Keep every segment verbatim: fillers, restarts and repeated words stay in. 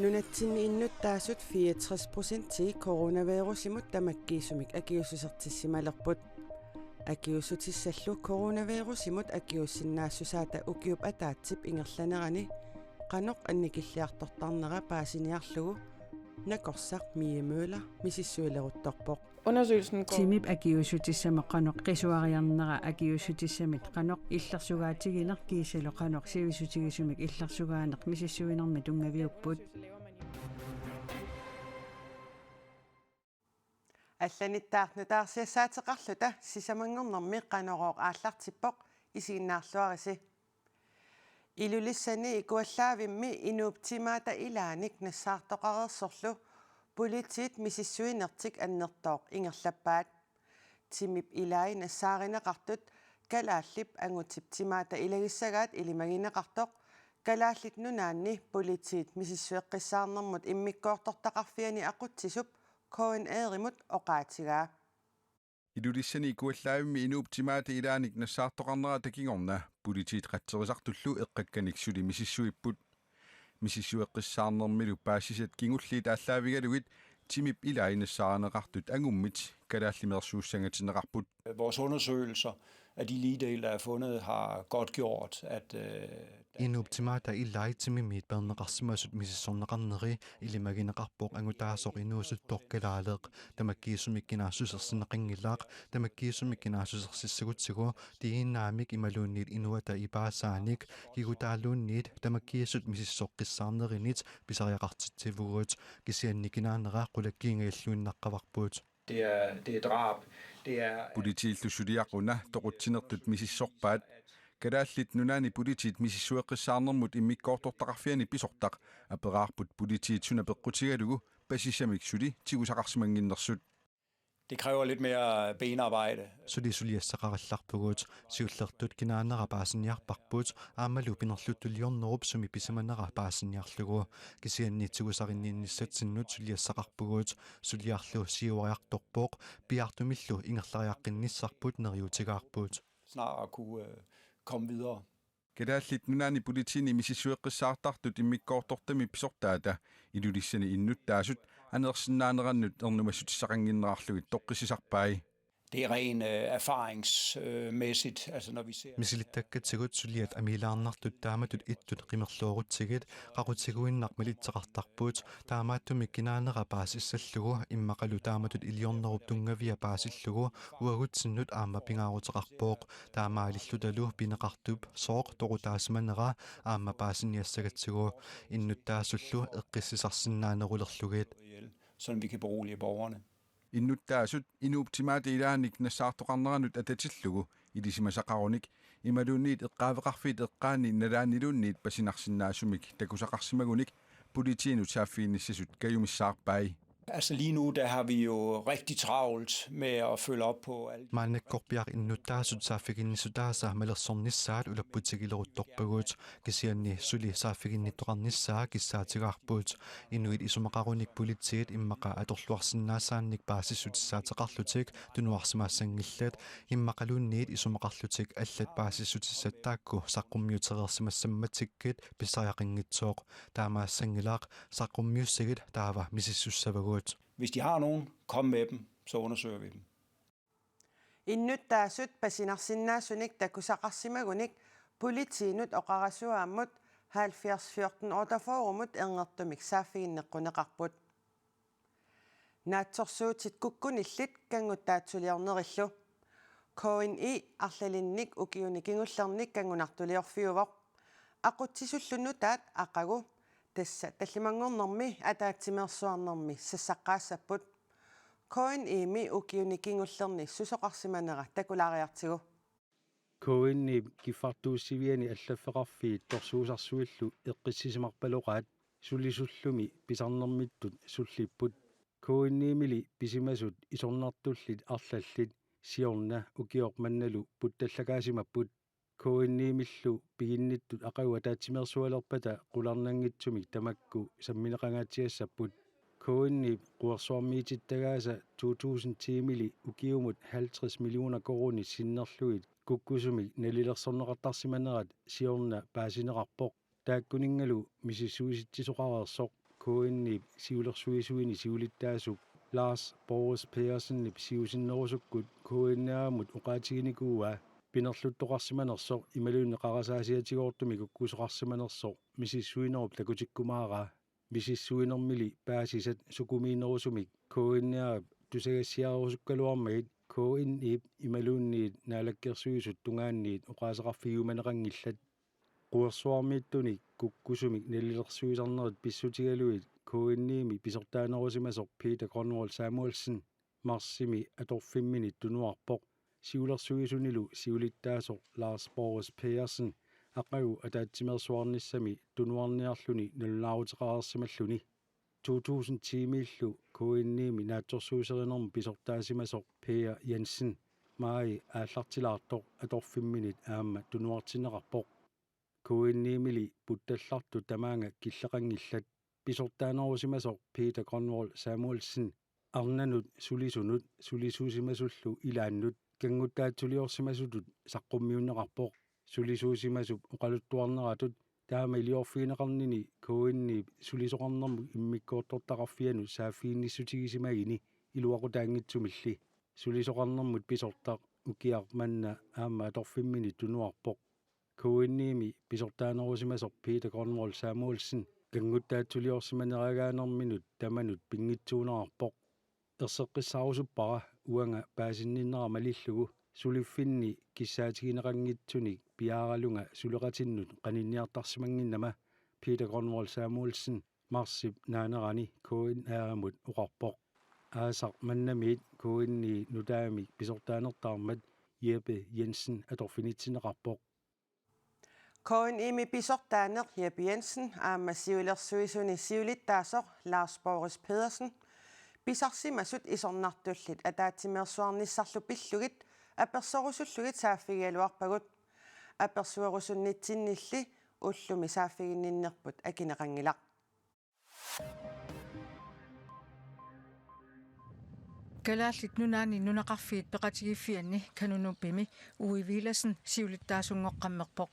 Nunatsinni innuttaasut fireogtres procentii coronavirusimut tamakkiisumik akiuussusertissimalerput. Akiuussutissallu coronavirusimut akiuussinnaassusaata ukiup ataatsip ingerlanerani qanoq annikilliartortarnera paasiniarlugu nakorsaq Mie Møller misissuileruttorpoq. Undersøgelsen går Timip akiuussutissamut qanoq qisuariarnera akiuussutissamit qanoq illersugaatigineq kiisalu qanoq sivisutigisumik illersugaaneq misissuinermi tunngaviupput. Allanittaaq nutaarsiassaateqarluta sisamanngornermi Qanorooq aallartippoq, isiginnaarluarisi. Ilulissani Ikuallaavimmi inuup timaata ilaanik nassaartoqareersorlu politiit misissuinertik annertooq ingerlappaat. Timip ilai nassaarineqartut kalaallip angutip timaata ilagissagaat ilimagineqartoq Kalaallit Nunaanni politiit misissueqqissaarnermut immikkoortortaqarfiani aqutsisup K N R-imut oqaatigaa. Ilulissani Ikuallaavimmi inuup timaata ilaanik nassaartoqarnerata kingorna politiit qatserisartullu eqqakkanik suli misissuipput. Misissueqqissaarnermilu paasisat kingulliit aallaavigalugit timip ilai nassaarineqartut angummit kalaallimeersuussangatinneqarput. Vores undersøgelser af de ligdele, der er fundet, har godtgjort, at, øh, Inuup timaata ilai timimiit peerneqarsimasut misissorneqarneri ilimagineqarpoq angutaasoq inuusuttoq kalaaleq. Tamakkiisumik kinaassusersinneqanngilaq, tamakkiisumik kinaassusersissagutsigu D N A-mik imaluunniit inuata ipaasaanik kigutaaluunniit tamakkiisut misissoqqissaarnerinit pisariaqartitsivugut, kisianni kinaanera qulakkiingajalluinnaqqavarput. Det er, det er drab. Det er Politiillu suliaq una toqutsinertut misissorpaat. Kalaallit Nunaanni politiit misissueqqissaarnermut immikkoortortaqarfiani pisortaq aperaarput politiit suna peqqutigalugu pasissamik suli tigusaqarsimannginnersut. Det kræver lidt mere benarbejde. Suli suliassaqarallarpugut, siullertut kinaanera paasiniarparput, aammalu pinerluttuliornerup sumi pisimanera paasiniarlugu. Kisianni tigusarinninnissatsinnut suliassaqarpugut, suliarlu siuariartorpoq, piaartumillu ingerlariaqqinnissarput neriuutigaarput. Snart at kunne, øh, komme videre. Kalaallit Nunaanni politiini misissueqqissaartartut immikkoortortami pisortaata Ilulissani innuttaasut aneersinnaanerannut ernumassutissaqannginnerarlugit toqqissisarpai. Det er rent, øh, erfaringsmæssigt, altså når vi ser Misilittakkatsigut suliat amiilaarnartut taamatut ittut qimerloorutsigit qaqutiguinnaq malitseqartarput, taamaattumik kinaanera paasissallugu immaqalu taamatut iliornerup tunngavia paasillugu uagutsinnut aamma pingaaruteqarpoq. Taamaalillutalu pineqartup sooq toqutaasimanera aamma paasiniassagatsigu, innuttaasullu eqqissisarsinnaanerulerlugit. Sådan vi kan berolige borgerne. Innuttaasut inuup timaata ilaanik nassaartoqarneranut atatillugu ilisimasaqarunik imaluunniit eqqaaveqarfiit eqqaanni nalaaniluunniit pasinarsinnaasumik takusaqarsimagunik politiinut saaffiginnissasut kajumissaarpai. Altså lige nu, der har vi jo rigtig travlt med at følge op på alle de Maannakkorpiaq innuttaasut saaffiginnissutaasa malersornissaat ulapputigileruttorpagut, kisianni suli saaffiginnittoqarnissaa kissaatigaarput. Inuit isumaqarunik politiit immaqa atorluarsinnaassaannik paasissutissaateqarlutik tunuarsimaassanngillat, immaqaluunniit isumaqarlutik allat paasissutissat taakku saqqummiutereersimassammatikkit pissariaqanngitsoq. Taamaassanngilaq, saqqummiussagit taava misissussavagut. Hvis de har nogen, kom med dem, så undersøger vi dem. Innuttaasut pasinarsinnaasunik takusaqarsimagunik politiinut oqarasuaammut halvfjerds fjorten otteogfyrremut erngertumik saaffiginneqquneqarput. Naatsorsuutit kukkunillit kannguttaatsuliornerillu. K N I arlalinnik ukiuni kingullerni kanngunartuliorfiuvoq. Aqutsisullu nutaat aqagu, tassa tallimanngornermi ataatsimeersuarnermi sassaqqaassapput. K N I-mi ukiuni kingullerni susoqarsimanera takulaariartigu. K N I-p kiffartuussiviani allaffeqarfiit torsuusarsuillu eqqissisimarpaloqaat sulisullumi pisarnermittut sullipput. K N I-mili pisimasut isornartullit arlallit siorna ukioq mannalu puttallakaasimapput. K N I-millu piginnittut aqagu ataatsimeersualerpata qularnanngitsumik tamakku sammineqangaatsiassapput. K N I-p quersuarmiitittagaasa to tusind ti-mili ukiumut halvtreds millioner koruunit sinnerlugit kukkusumik nalilersorneqartarsimanerat siorna paasineqarpoq. Taakkuninngalu misissuisitsisoqareersoq. K N-ip siulersuisuini siulittaasup Lars Boris Pedersenip siusinnerusukkut K N R-mut oqaatiginikuuaa pinerluttoqarsimanersoq imaluunniit qarasaasiatigoortumik kukkusoqarsimanersoq misissuinerup takutikkumaaraa. Misissuinermili paasisat sukumiinerusumik K N R-ip tusagassiarerusukkaluarmagit K N-ip imaluunniit Naalakkersuisut tungaanniit oqaaseqarfigiumaneqanngillat. Quersuarmiittunik kukkusumik nalilersuisarnerit pissutigalugit K N-imi pisortaanerusimasoq Peter Grønvold Samuelsen marsimi atorfimminit tunuarpoq. Siulersuisunilu siulittaasoq Lars Boris Pedersen aqagu ataatsimeersuarnissami tunuarniarluni nalunaaruteqareersimalluni. To tusind ti-miillu K N-imi naatsorsuuserinermut pisortaasimasoq Per Jensen maji aallartilaartoq atorfimminit aamma tunuartinneqarpoq. K N-imili puttallartut tamaanga killeqanngillat. Pisortaanerusimasoq Peter Grønvold Samuelsen arnanut sulisunut sulisuusimasullu ilaannut kannguttaatsuliorsimasutut saqqummiunneqarpoq. Sulisuusimasup oqaluttuarneratut taama iliorfigineqarnini K N-ip sulisoqarnermut immikkoortortaqarfianut saaffiginnissutigisimagini iluaqutaanngitsumilli. Sulisoqarnermut pisortaq ukiaq manna aamma atorfimminit tunuarpoq. K N-imi pisortaanerusimasoq Peter Grønvold Samuelsen kannguttaatsuliorsimaneragaanerminut tamanut pinngitsuunerarpoq. Erseqqissaarusuppara uanga paasinninnera malillugu suliffinni kissaatigineqanngitsunik piaaralunga suleqatinnut qaninniartarsimannginnama, Peter Grønvold Samuelsen marsip naanerani K N R-imut oqarpoq. Aasaq mannamiit K N-i nutaamik pisortaanertaarmat Jeppe Jensen atorfinitsinneqarpoq. K N-imi pisortaaneq Jeppe Jensen aamma siulersuisuni siulittaasoq Lars Boris Pedersen pisarsimasut isornartullit ataatsimeersuarnissarlu pillugit apersorusullugit saaffigigaluarpagut. Apersuerusunnitsinnilli ullumi saaffiginninnerput akineqanngilaq. Kalaallit Nunaanni nunaqarfiit peqatigiiffianni Kanunupimi Uwe Villadsen siulittaasunngoqqammerpoq.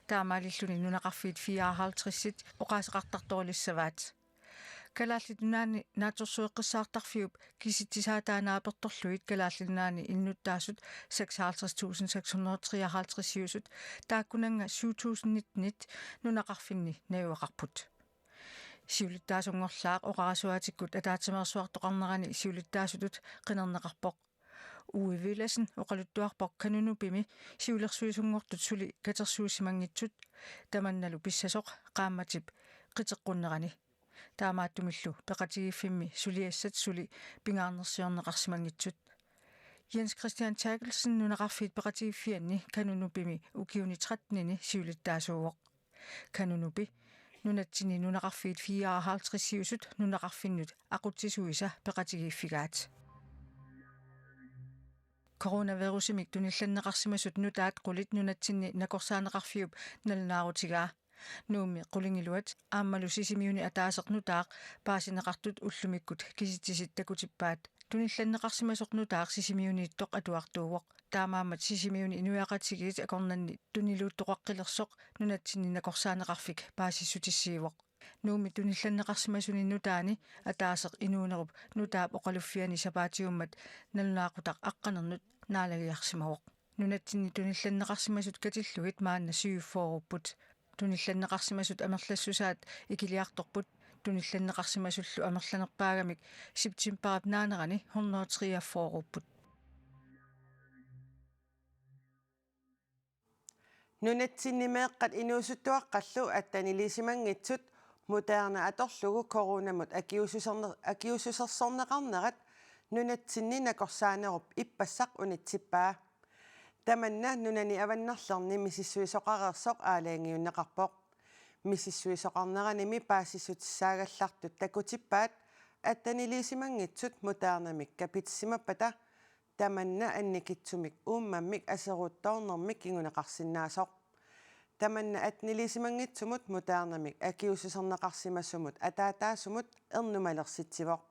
Taamaalilluni nunaqarfiit fireoghalvtredsit oqaaseqartartorulissavaat. Kalaallit Nunaanni Naatsorsueqqissaartarfiup kisitsisaataa naapertorlugit Kalaallit Nunaanni innuttaasut seksoghalvtreds tusind seks hundrede treoghalvtreds-iusut taakkunannga syv tusind nitten-it nunaqarfinni najugaqarput. Siulittaasunngorlaaq oqarasuaatikkut ataatsimeersuartoqarnerani siulittaasutut qinerneqarpoq. Uwe Villadsen oqaluttuarpoq Kanunupimi siulersuisunngortut suli katersuussimanngitsut, tamannalu pissasoq qaammatip qiteqqunnerani. Taamaattumillu peqatigiiffimmi suliassat suli pingaarnersiorneqarsimanngitsut. Jens Christian Therkelsen nunaqarfiit peqatigiiffianni Kanunupimi ukiuni tretten-ini siulittaasuuvoq. Kanunupi nunatsinni nunaqarfiit fireoghalvtreds-iusut nunaqarfinnut aqutsisuisa peqatigiiffigaat. Coronavirusimik tunillanneqarsimasut nutaat qulit nunatsinni nakorsaaneqarfiup nalunaarutigaa. Nuummi qulingiluat aammalu Sisimiuni ataaseq nutaaq paasineqartut ullumikkut kisitsisit takutippaat. Tunillanneqarsimasoq nutaaq Sisimiuniittoq atuartuuvoq. Taamaammat Sisimiuni inuiaqatigiit akornanni tuniluuttoqaqqilersoq nunatsinni nakorsaaneqarfik paasissutissiivoq. Nuummi tunillanneqarsimasuni nutaani ataaseq inuunerup nutaap oqaluffiani sapaatiummat nalunaaqutaq aqqanernut naalagiarsimavoq. Nunatsinni tunillanneqarsimasut katillugit maanna syvogfyrre-upput. Tunillanneqarsimasut amerlassusaat ikiliartorput. Tunillanneqarsimasullu amerlanerpaagamik septembarip naanerani hundrede treogfyrre-upput. Nunatsinni meeqqat inuusuttuaqqallu attaniliisimanngitsut Moderna atorlugu coronamut akiuussuserner-, akiuussusersorneqarnerat nunatsinni nakorsaanerup ippassaq unitsippaa. Tamanna nunani avannarlerni misissuisoqareersoq aalajangiunneqarpoq. Misissuisoqarneranimi paasissutissaagallartut takutippaat attaniliisimanngitsut Modernamik kapitsisimappata tamanna annikitsumik uummammik aseruttoornermik kinguneqarsinnaasoq. Tamanna attaniliisimanngitsumut Modernamik akiuussuserneqarsimasumut ataataasumut ernumalersitsivoq.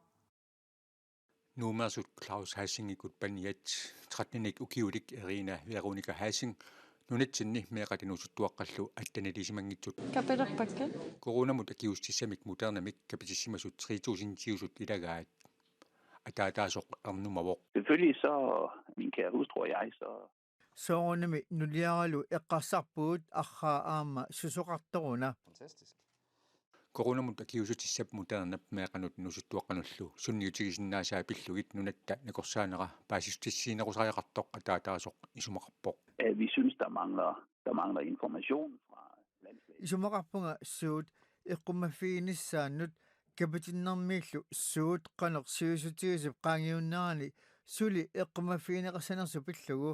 Nuummeersut Claus Hasingikkut paniat, tretten-inik ukiulik Irina Veronica Hasing, Nunatsinni meeqqat inuusuttuaqqallu atteniliisimanngitsut. Kapilerpakka. Coronamut akiuussutissamik Modernamik kapitissimasut tre tusindiusut ilagaat. Ataataasoq ernumavoq. Selvfølgelig så, min kære hustru og jeg, så Soorunami nuliaralu eqqarsarpugut arraa aamma susoqartoruna. Fantastisk. Coronamut akiuussutissap Modernap meeqqanut inuusuttuaqqanullu sunniutigisinnaasaa pillugit nunatta nakorsaanera paasissutissiinerusariaqartoq ataataasoq isumaqarpoq. At vi synes, der mangler, der mangler information fra landslægen. Isumaqarpunga suut eqqumaffiginissaannut kapitinnermiillu suut qanoq sivisutigisut qaangiunnerani suli eqqumaffigineqassanersoq pillugu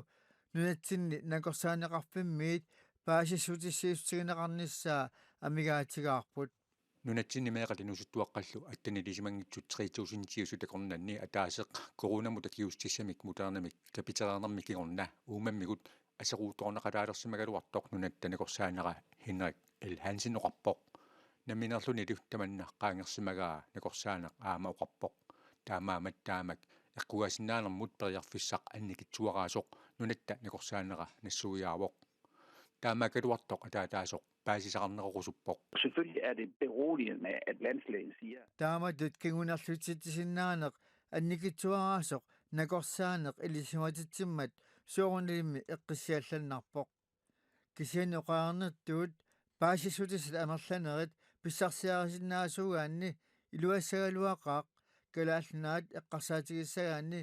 nunatsinni nakorsaaneqarfimmiit paasissutissiissutigineqarnissaa amigaatigaarput. Nunatsinni meeqqat inuusuttuaqqallu atteniliisimanngitsut tre tusindiusut akornanni ataaseq coronamut akiuussutissamik Modernamik kapitereernermi kingorna uummammigut aseruuttoorneqalaalersimagaluartoq nunatta nakorsaanera Henrik L. Hansen oqarpoq. Nammineerlunilu tamanna qaangersimagaa nakorsaaneq aamma oqarpoq. Taamaammat taamak eqqugaasinnaanermut periarfissaq annikitsuaraasoq nunatta nakorsaanera nassuiaavoq. Taamaakkaluartoq ataataasoq paasisaqarnerorusuppoq. Selvfølgelig er det beroligende, at landslægen siger. Taamatut kingunerlutsitsisinnaaneq annikitsuaraasoq nakorsaaneq ilisimatitsimmat soorunalimi eqqissiallannarpoq. Kisianni oqarnertut paasissutissat amerlanerit pissarsiarisinnaasuugaanni iluassagaluaqaaq Kalaallit Nunaat eqqarsaatigissagaanni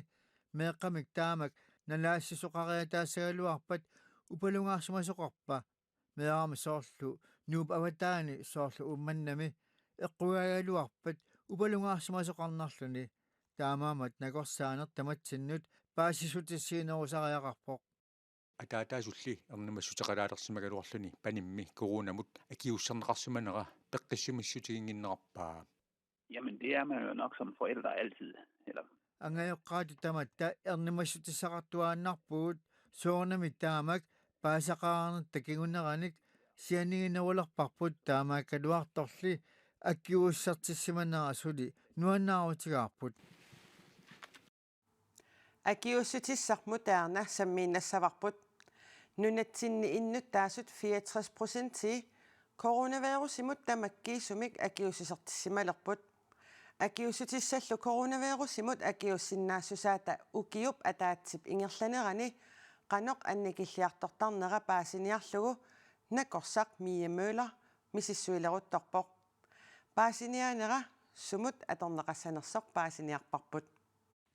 meeqqamik taamak nalaassisoqariataassagaluarpat upalungaarsimasoqarpa meerarmi soorlu Nuup avataani soorlu Uummannami eqqugaagaluarpat upalungaarsimasoqarnerluni taamaammat nakorsaaneq tamatsinnut paasissutissiinerusariaqarpoq. Ataataasulli ernumassuteqalaalersimagaluarluni panimmi coronamut akiuusserneqarsimanera peqqissimissutiginnginnerarpaa. Jamen, det er man jo nok som forældre altid. Eller Angajoqqaatut tamatta ernumassutissaqartuaannarpugut soorunami taamak paasisaqaraarnerta kinguneranik sianiginerulerparput taamaakkaluartorli akiuussertissimanera suli nuannaarutigaarput. Akiuussutissaq Moderna sammiinnassavarput. Nunatsinni innuttaasut fireogtres procentii coronavirusimut tamakkiisumik akiuussusertissimalerput. Akiuussutissallu coronavirusimut akiuussinnaassusaata ukiup ataatsip ingerlanerani qanoq annikilliartortarnera paasiniarlugu nakorsaq Mie Møller misissuileruttorpoq. Paasiniaanera sumut atorneqassanersoq paasiniarparput.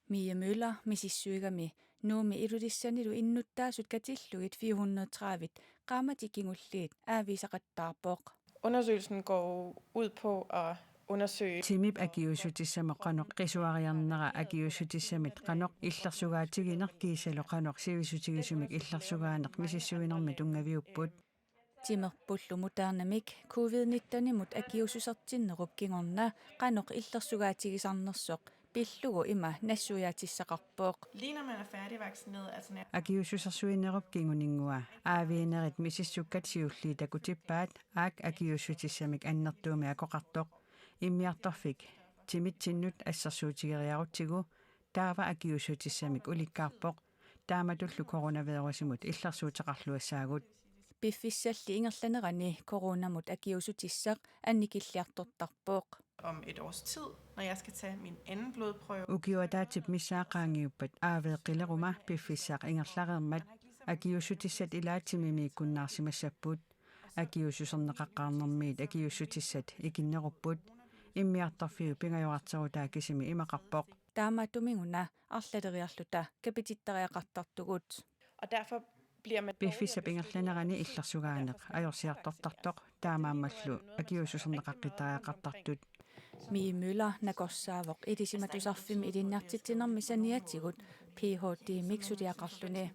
Mie Møller misissuigami Nuummi Ilulissanilu innuttaasut katillugit fire hundrede tredive qaammatit kingulliit aaviisaqattaarpoq. Undersøgelsen går ud på at undersøge Timip akiuussutissamut qanoq qisuariarnera akiuussutissamit qanoq illersugaatigineq kiisalu qanoq sivisutigisumik illersugaaneq misissuinermi tunngaviupput. Timerpullu Modernamik covid nittenimut akiuussusertinnerup kingorna qanoq illersugaatigisarnersoq pillugu ima nassuiaatissaqarpoq. Lige når man er færdigvaccineret, altså når Akiuussusersuinerup kinguninngua aaviinerit misissukkat siulliit takutippaat aak akiuussutissamik annertuumik akoqartoq. Immiartorfik timitsinnut assersuutigeriarutsigu taava akiuussutissamik ulikkaarpoq. Taamatullu coronavirusimut illersuuteqarluassaagut. Piffissalli ingerlanerani coronamut akiuussutissaq annikilliartortarpoq. Om et års tid, når jeg skal tage min anden blodprøve. Ukiup ataatsip missaa qaangiuppat aaveeqqileruma piffissaq ingerlareermat akiuussutissat ilaat timimiikkunnaarsimassapput. Akiuussuserneqaqqaarnermiit akiuussutissat ikinnerupput. Immiartorfiup pingajorarterutaa kisimi imaqarpoq. Taamaattuminguna arlaleriarluta kapitittariaqartartugut. Og derfor bliver man Piffissap ingerlanerani illersugaaneq ajorsiartortartoq taamaammallu akiuussuserneqaqqittariaqartartut. Mie Møller nakorsaavoq Ilisimatusarfimmi ilinniartitsinermi saniatigut Ph.D.-mik suliaqarluni.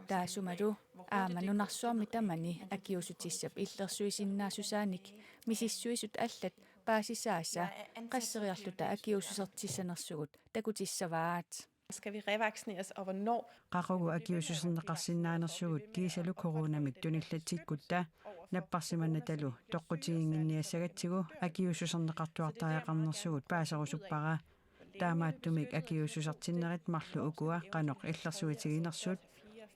Taassumalu aamma nunarsuarmi tamani akiuussutissap illersuisinnaassusaanik misissuisut allat paasisaasa qasseriarluta akiuussusertissanersugut takutissavaat. Skal vi revaccineres, og hvornår? Qaqugu akiuussuserneqarsinnaanersugut kiisalu coronamik tunillatsikkutta napparsimannatalu toqqutiginnginniassagatsigu akiuussuserneqartuartariaqarnersugut paaserusuppara. Taamaattumik akiuussusertinnerit marluk ukua qanoq illersuitiginersut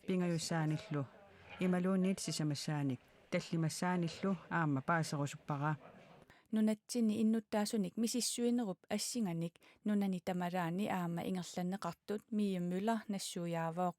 pingajussaanillu Imaluunniit sisamassaanik tallimassaanillu aamma paaserusuppara. Nunatsinni innuttaasunik misissuinerup assinganik nunani tamalaani aamma ingerlanneqartut Mie Møller nassuiaavoq.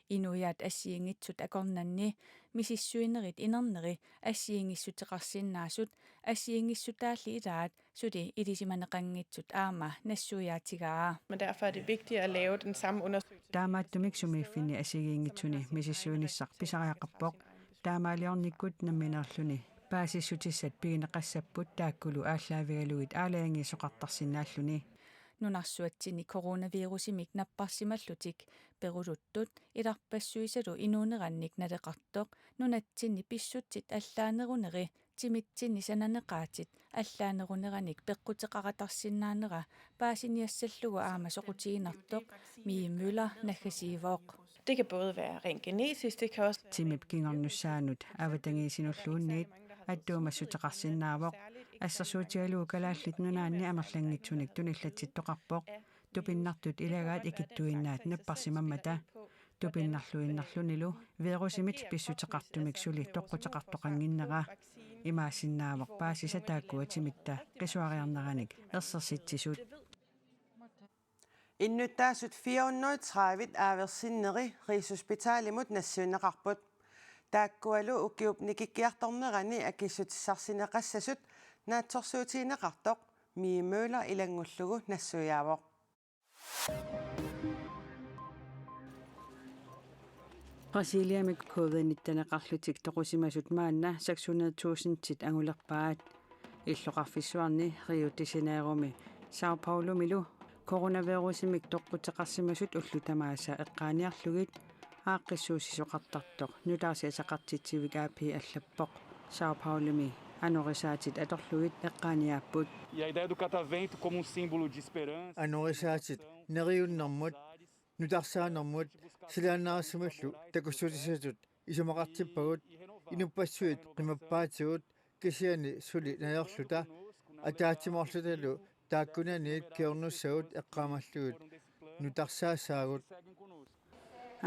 Inuiaat assigiinngitsut akornanni misissuinerit inerneri assigiinngissuteqarsinnaasut assigiinngissutaalli ilaat suli ilisimaneqanngitsut aamma nassuiaatigaa. Men derfor er det vigtigt at lave den samme undersøgelse. Taamaattumik sumiiffinni assigiinngitsuni misissuinissaq pisariaqarpoq. Taamaaliornikkut nammineerluni paasissutissat pigineqassapput taakkulu aallaavigalugit aalajangiisoqartarsinnaalluni. Nunarsuatsinni coronavirusimik napparsimallutik peruluttut ilarpassuisalu inuunerannik naleqartoq nunatsinni pissutsit allaaneruneri timitsinni sananeqaatit allaaneruneranik peqquteqaratarsinnaanera paasiniassallugu aamma soqutiginartoq Mie Møller naggasiivoq. Det kan både være rent genetisk, det kan også... Timip kingornussaanut avatangiisinulluunniit attuumassuteqarsinnaavoq. Assersuutigalugu Kalaallit Nunaanni amerlanngitsunik tunillatsittoqarpoq. Tupinnartut ilagaat ikittuinnaat napparsimammata. Tupinnarluinnarlunilu virusimit pissuteqartumik suli toqquteqartoqannginnera. Imaassinnaavoq paasisa taakkua timitta qisuariarneranik ersersitsisut. Innuttaasut fire hundrede tredive aaversinneri Rigshospitalimut nassuineqarput. Taakkualu ukiup nikikkiartornerani akissutissarsineqassasut naatsorsuutigineqartoq Mie Møller ilanngullugu nassuiaavoq. Brasiliami covid nitteneqarlutik toqusimasut maanna seks hundrede tusindit angulerpaat. Illoqarfissuarni Rio de Janeiromi São Paulomilu coronavirusimik toqquteqarsimasut ullut tamaasa eqqaaniarlugit aaqqissuussisoqartartoq nutaarsiassaqartitsivik A P allappoq. São Paulomi anorisaatit atorlugit eqqaaniaapput. E a ideia do catavento como um símbolo de esperança. Anorisaatit neriunnermut, nutarsaanermut silaannaarissamillu takussutissatut isumaqartippagut, inuppassuit qimappaatigut kisianni suli najorluta ataatsimoorlutalu taakkunaniit kingornussagut eqqaamallugit nutarsaassaagut.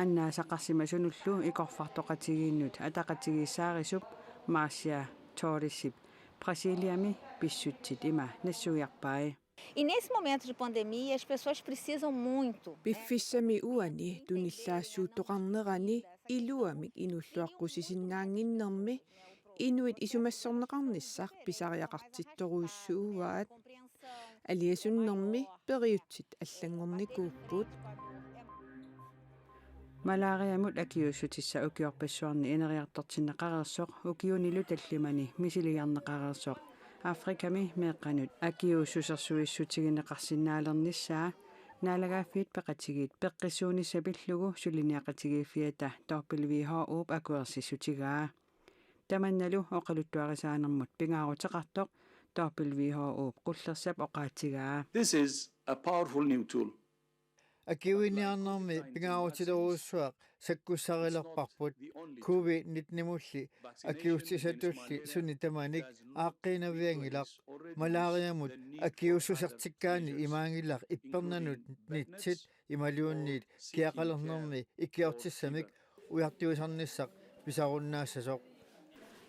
Annaasaqarsimasunullu ikorfartoqatigiinnut ataqatigiissaarisup Marcia Torresip Brasiliami pissutsit ima nassuiarpai. E nesse momento de pandemia, as pessoas precisam muito. Piffissami uani tunillaassuuttoqarnerani iluamik inuulluaqqusisinnaannginnermi inuit isumassorneqarnissaq pisariaqartittorujussuuaat. Aliasunnermi periutsit allanngornikuupput. Malariamut akiuussutissaq ukiorpassuarni ineriartortinneqareersoq ukiunilu tallimani misiligarneqareersoq Afrikami meeqqanut akiuussusersuissutigineqarsinnaalernissaa Naalagaaffiit Peqatigiit peqqissuunissaq pillugu suliniaqatigiiffiata W H O-p akuersissutigaa. Tamannalu oqaluttuarisaanermut pingaaruteqartoq W H O-p qullersap oqaatigaa. This is a powerful new tool. Akiuiniarnermi pingaarutilerujussuaq sakkussarilerparput covid nitten-imulli akiuussutissatulli suni tamanik aaqqiinavianngilaq. Malariamut akiuussusertikkaani imaanngilaq ippernanutnitsit imaluunniit kiaqalernermi ikiortissamik ujartuisarnissaq pisarunnaassasoq.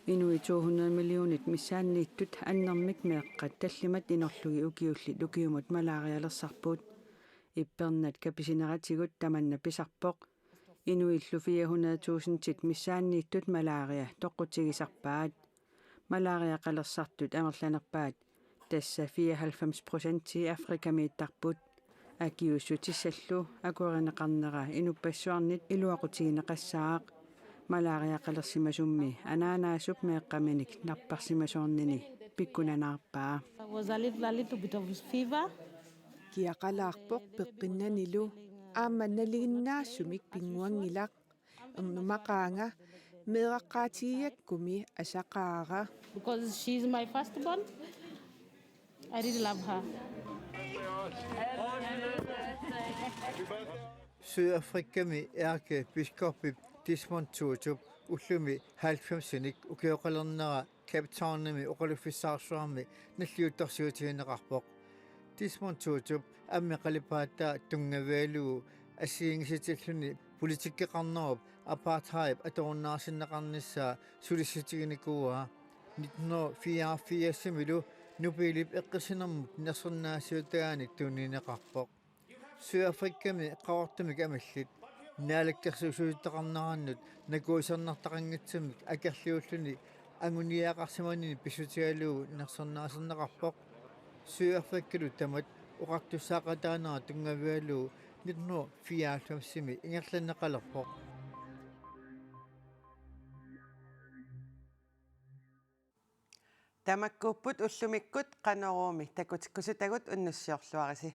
Inuit to hundrede millionit missaanniittut annermik meeqqat tallimat inorlugit ukiullit ukiumut malarialersarput. Ippernat kapisineratigut tamanna pisarpoq. Inuillu fire hundrede tusindit missaanniittut malaria toqqutigisarpaat. Malariaqalersartut amerlanerpaat, tassa fireoghalvfems procenti Afrikamiittarput. Akiuussutissallu akuerineqarnera inuppassuarnit iluaqutigineqassaaq. Malariaqalersimasummi anaanaasup meeqqaminik napparsimasoornini pikkunanaarpaa. There was a little, a little bit of fever. Kiaqalaarpoq peqqinnanilu aamma nalinginnaasumik pinnguanngilaq. Ernumaqaanga meeraqqaatigigakkumi asaqaara. Because she's my firstborn, I really love her. Sydafrikami ærkebiskoppip Desmond Tutup ullumi halvfemsinik ukioqalernera Cape Townimi oqaluffissaarsuarmi nalliuttorsiutigineqarpoq. Desmond Tutup ammip qalipaataa tunngavigalugu assigiinngisitilluni politikkeqarnerup apartheid atorunnaarsinneqarnissaa sulissutiginikuuaa. Nitten hundrede fireogfirsimilu Nobelip eqqissisinermut nersornaasiutaanik tunniunneqarpoq. Sydafrikami Qaqortumik amillit naalakkersuisuutaqarnerannut nakuusarnartaqanngitsumik akerliulluni anguniagaqarsimanini pissutigalugu nersornaaserneqarpoq. Sydafrikalu tamat oqartussaaqataanera tunngavigalugu nitten hundrede fireoghalvfemsimi ingerlanneqalerpoq. Tamakkuupput ullumikkut, Qanoruumi takutikkusutagut unnussiorluarisi.